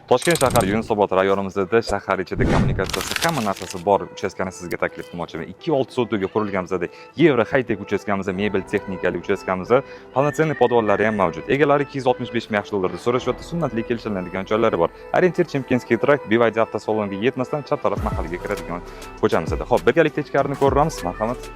Toshkent shahar, Yunusobod rayonimizda, shahar ichida, kommunikatsiyasi, hamma narsasi bor uchastkani sizga taklif qilmoqchiman. 2,6 sotixga qurilgan bizada yevro high-tech uchastkamizda, mebel texnikali uchastkamizda полноценный podvallari ham mavjud. Egalari 265 ming AQSh dollarida so'rashyapti, sunnatli kelishiladigan joylari bor. Ориентир: Чимкентский trakt, BYD avtosaloniga yetmasdan chap taraf mahallaga kiradigan ko'chamizda. Xo'p, birgalikda ichkarini ko'ramiz, marhamat.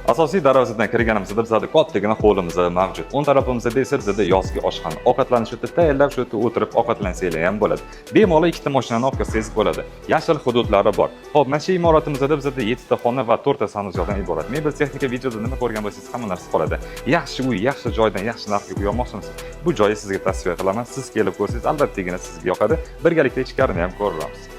Asosiy darvozadan kirganimizda bizada kattagina hovlimiz mavjud. O'ng tarafimizda esa bizada yozgi oshxona. Ovqatlanish uchun tayyorlab, shu yerda o'tirib ovqatlansanglar ham bo'ladi. Bemalol ikkita mashinani olib kirsangiz bo'ladi. Yashil hududlari bor. Xo'p, mana shu imoratimizda bizada 7 ta xona va 4 ta санузел dan iborat. Mebel texnika, videoda nima ko'rgan bo'lsangiz, hamma narsa qoladi. Yaxshi uy, yaxshi joydan, yaxshi narxga uy olmoqchimisiz? Bu joyni sizga tavsiya qilaman. Siz kelib ko'rsangiz, albattagina sizga yoqadi. Birgalikda ichkarini ham ko'ramiz.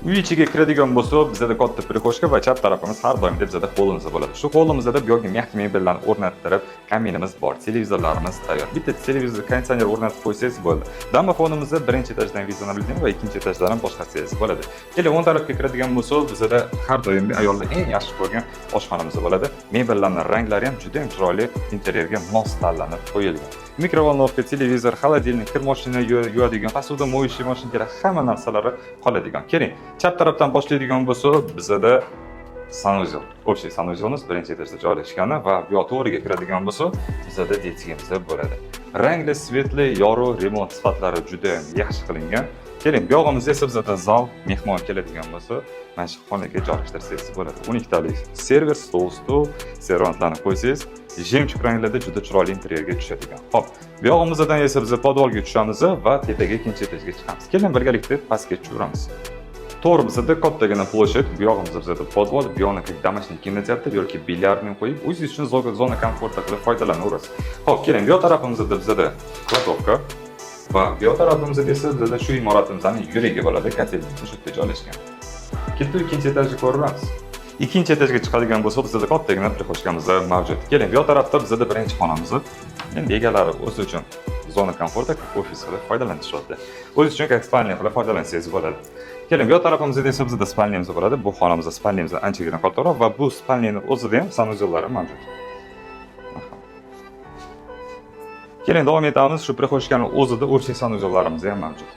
Uy ichiga kiradigan bo'lsak, bizada katta прихожка va chap tarafimiz har doimda bizada hovlimiz bo'ladi. Shu hovlimizda bu yoqga мягкий mebellarni o'rnattirib, kaminimiz bor, televizorlarimiz tayyor. Bitta televizor, konditsioner o'rnatib qo'ysangiz bo'ldi. Domofonimizni birinchi etajdan видеонаблюдение va ikkinchi etajdan ham boshqarsangiz bo'ladi. Keling, o'ng tarafga kiradigan bo'lsak, bizada har doimgi ayollar eng yaxshi ko'rgan oshxonamiz bo'ladi. Mebellarning ranglari ham juda ham chiroyli, interyerga mos tanlanib qo'yilgan. Микроволновка, televizor, холодильник, kir mashina yuvadigan, посуда моющий mashinkalar, hamma narsalari qoladigan. Keling, chap tarafdan boshlaydigan bo'lsak, bizada санузел. Общий санузел imiz birinchi etajda joylashgani va bu yoq to'g'riga kiradigan bo'lsak, bizada детский miz bo'ladi. Rangli, светлый, yorug', remont sifatlari juda ham yaxshi qilingan. Keling, bu yog'imizda esa bizada zal, mehmon keladigan bo'lsa, mana shu xonaga joylashtirsangiz bo'ladi. 12 talik server, stol, stul, servantlarni qo'ysangiz, жемчуг ranglarda juda chiroyli interyerga tushadigan. Xo'p, bu yog'imizdan esa biz podvalga tushamiz va tepaga, ikkinchi etajga chiqamiz. Keling, birgalikda pastga tushiramiz. To'g'ri, bizada kattagina площадь, bu yog'imizda bizada podval, bu yoqni как домашний кинотеатр yoki бильярдный qo'yib, o'zingiz uchun зона комфорта qilib foydalanaverasiz. Xo'p, keling, bu yoq tarafimizda bizada кладовка va bu yoq tarafimizda esa bizada shu imoratimizning yuragi bo'ladi, котельный shu yerda joylashgan. Ketdik, ikkinchi etajni ko'ramiz. Ikkinchi etajga chiqadigan bo'lsak, bizada kattagina прихожка miz mavjud. Keling, bu yoq tarafda bizada birinchi xonamiz. Endi egalari o'zi uchun зона комфорта, ofis qilib foydalanishyapti. O'zi uchun как спальня qilib foydalansangiz bo'ladi. Keling, bu yoq tarafimizda esa bizada спальня miz bo'ladi. Bu xonamizda спальня miz anchagina kattaroq va bu спальня ni o'zida ham санузел lari mavjud. Aha. Keling, davom etamiz. Shu прихожка ni o'zida общий санузел larimiz ham mavjud.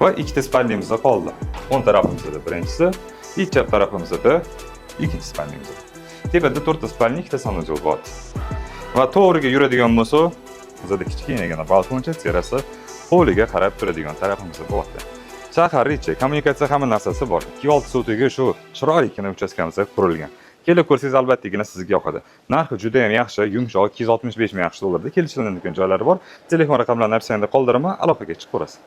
Va ikkita спальня miz qoldi. O'ng tarafimizda birinchisi, и chap tarafimizda ikkinchi спальня miz. Tepada to'rtta спальня, ikkita санузел bor. Va to'g'riga yuradigan bo'lsak, bizada kichkinagina balkoncha, terrasa, hovliga qarab turadigan tarafimiz bo'lyapti. Shahar ichi, kommunikatsiya, hamma narsasi bor. 2,6 sotiga shu chiroyligina uchastkamizda qurilgan. Kelib ko'rsangiz, albattagina sizga yoqadi. Narxi juda ham yaxshi, yumshoq, 265 ming AQSh dollarida kelishiladigan joylari bor. Telefon raqamlarini описание da qoldiraman, aloqaga chiqib ko'rasiz.